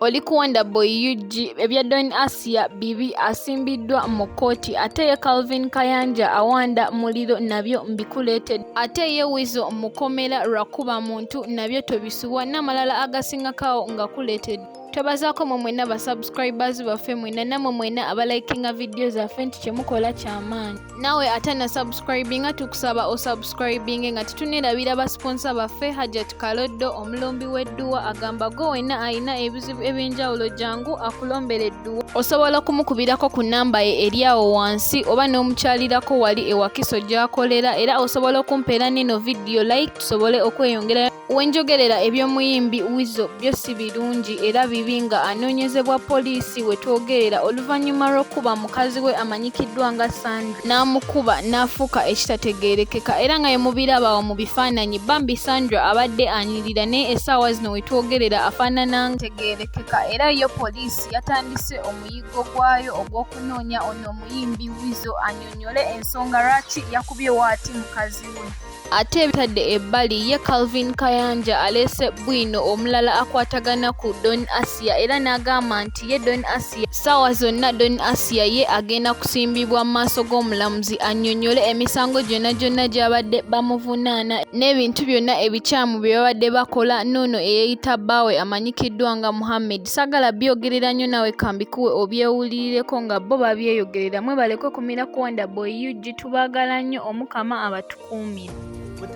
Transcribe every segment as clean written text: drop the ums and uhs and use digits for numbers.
Oli ku Wonder Boy UG. Ebya Don Asia bibi, asimbiddwa mu kkooti, ate ye Calvin Kayanja awanda muliro, nabyo mbikuleetedde, ate ye Weasel mukomera lwakuba muntu, nabyo tobisubwa, n'amalala agasingako awo nga kuleetedde. Twebazaako mwe mwenna ba subscribers baffe mwenna, nammwe mwenna abalikinga vidiyo zaffe nti kyemukola kyamaanyi. Naawe atana subscribinga, tukusaba osubscribinge, nga tetuneerabira ba sponsor baffe. Hajat Kaloddo, omulombi w'edduwa, agamba gwe wenna alina ebizibu ebyenjawulo, jangu akulombera edduwa. Osobola okumukubirako ku namba ye eri awo wansi, oba n'omukyalirako wali ewakiso gy'akolera. Era osobola okumpeera neno vidiyo like, tusobole okweyongera. Wenjogerera, eby'omuyimbi Weasel byo si birungi era bibi, nga anoonyezebwa poliisi we twogerera, oluvannyuma lw'okuba mukazi we amanyikiddwa nga Sandra n'amukuba n'afuuka ekitategeerekeka. Era nga yemubiraba awo mu bifaananyi, bambi Sandra abadde anyirira, naye essaawa zino we twogerera afaanana tegeerekeka. Era yo poliisi yatandise omuyiggo gwayo ogw'okunoonya ono omuyimbi Weasel, annyonnyole ensonga lwaki yakubye waati mukazi we. Ate ebitadde ebbali, ye Calvin Kayanja aleese bwino omulala akwatagana ku Don Asia, era n'agamba nti ye Don Asia, ssaawa zonna Don Asia ye agenda kusimbibwa mu maaso g'omulamuzi, annyonnyole emisango gyonna gyonna gy'abadde bamuvunaana n'ebintu byonna ebikyamu bye babadde bakola n'ono eyeeyita bbaawe amanyikiddwa nga Muhammed. Saagala byogerera nnyo, naawe kambikuwe obyewulirireko nga bo babyeyogerera. Mwebale kwekumira ku Wonder Boy UG, tubaagala nnyo, Omukama abatukuumire.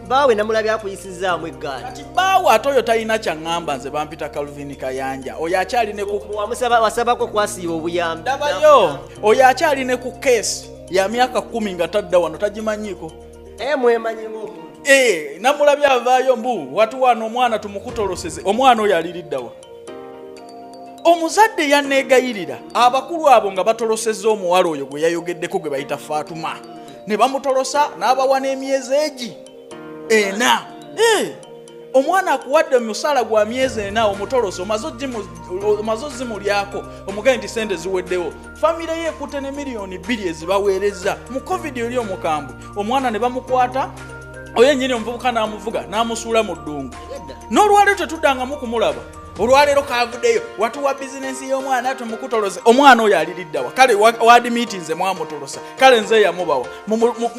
Baawe namulabye akuyisizaamu eggaali. Kati baawe ate oyo talina kyaŋŋamba. Nze bampita Calvin Kayanja. Oyo akyali ne ku Wamusaba, wasabako kwasiiba obuyambi. Ndabayo, oyo akyali ne ku keesi ya myaka 10 nga tadda wano, tagimanyiiko. Naye mwemanyi ng'omuntu. Eh, namulabye avaayo mbu watuwaana omwana tumukutoloseze. Omwana oyo aliriddawa? Omuzadde yanneegayirira abakulu abo nga batolosezza omuwala oyo gwe yayogeddeko, gwe bayita Fatuma, ne bamutolosa n'abawa n'emyezi egi 4. Eh, omwana akuwadde omusaala gwa myezi 4, omutolosa, omaze ozimulyako, omugaye nti sente ziweddewo. Famire ye ekutte ne miliyoni 2 ezibaweereza mu COVID eri omukambwe. Omwana ne bamukwata, oyo ennyini omuvubuka n'amuvuga n'amusuula mu ddungu. N'olwaleero tetuddangamu kumulaba. Olwaleero kavuddeyo, watuwa bizinensi y'omwana tumukutolose. Omwana oyo aliriddawa? Kale wadimitinze mwamutolosa, kale nze yamubawa.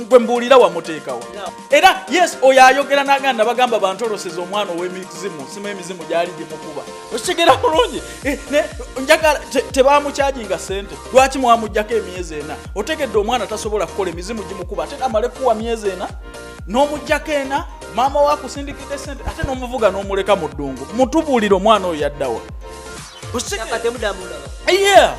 Gwe mbuulira, wamuteekawo? Era yes, oyo ayogera n'aganda bagamba bantoloseza omwana ow'emizimu, sima emizimu gyali gimukuba. Okitegeera bulungi? Eh, njagala tebamukyajinga sente. Lwaki mwamugjako emyezi 4? Otegedde omwana tasobola kukola, emizimu gimukuba, ate amale kuwa myezi 4 n'omugjako 4, maama we akusindikidde sente, ate n'omuvuga n'omuleka mu ddungu. Mutubuulire, omwana oyo yaddawa? Temudamulaba. Yeah,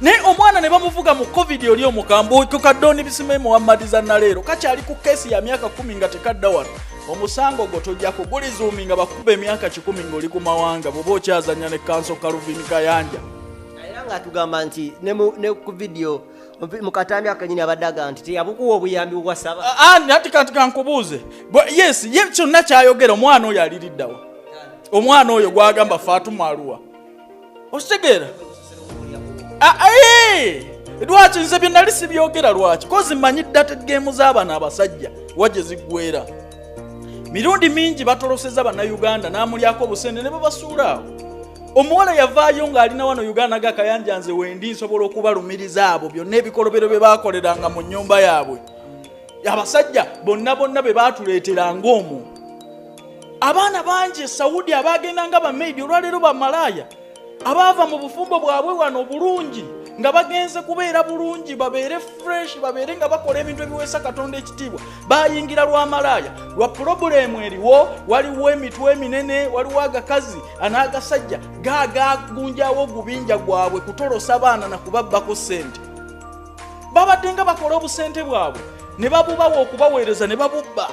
naye omwana ne bamuvuga mu COVID oli omukambwe ku kadoni bisime Muhammadi za naleero kakyali ku keesi ya myaka 10 nga tekadda wano. Omusango gwo tojja kugulizuumi nga bakuba emyaka 100 ng'oli ku mawanga, bw'oba okyazanya ne kanso Calvin Kayanja. Era ng'atugamba nti ne ku vidiyo mu katambi akenyini abadde agamba nti teyabukuwa obuyambi bwasaba. Ah, ati kanti kankubuuze. Yes, ye kyonna kyayogera, omwana oyo aliriddawa? Omwana oyo gwagamba Fatuma aluwa? Okitegeera? Ah, eh! Lwaki nze bye nali sibyogera? Lwaki? Kozi mmanyi dirty game z'abano abasajja wa gye ziggwera. Mirundi mingi batoloseza Bannayuganda n'amulyako obusente ne babasuula awo. Omuwala yavaayo ng'alina wano Uganda ga Kayanja, nze wendi nsobola okubalumiriza abo byonna ebikolobero bye bakoleranga mu nnyumba yaabwe, abasajja bonna bonna be baatuleeteranga omwo. Abaana bangi e Saudi abagenda nga bamaidi, olwaleero bamalaaya, abaava mu bufumbo bwabwe wano obulungi nga bagenze kubeera bulungi, babeere fresh, babeere nga bakola ebintu ebiweesa Katonda ekitiibwa, bayingira lwamalaaya, lwa problem eriwo. Waliwo emitwe eminene, waliwo agakazi n'agasajja gagagunjawo ogubinja gwabwe kutolosa baana na kubabbako ssente. Babadde nga bakola obusente bwabwe ne babubawa okubaweereza, ne babubba,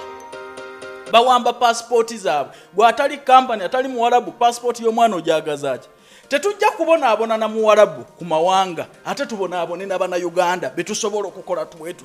bawamba pasipooti zaabwe. Gwe atali kampani, atali muwarabu, pasipooti y'omwana ojagazaaki? Tetujja kubonaabona na muwarabu ku mawanga, ate tubonaabone n'Abannayuganda betusobola okukola twetu.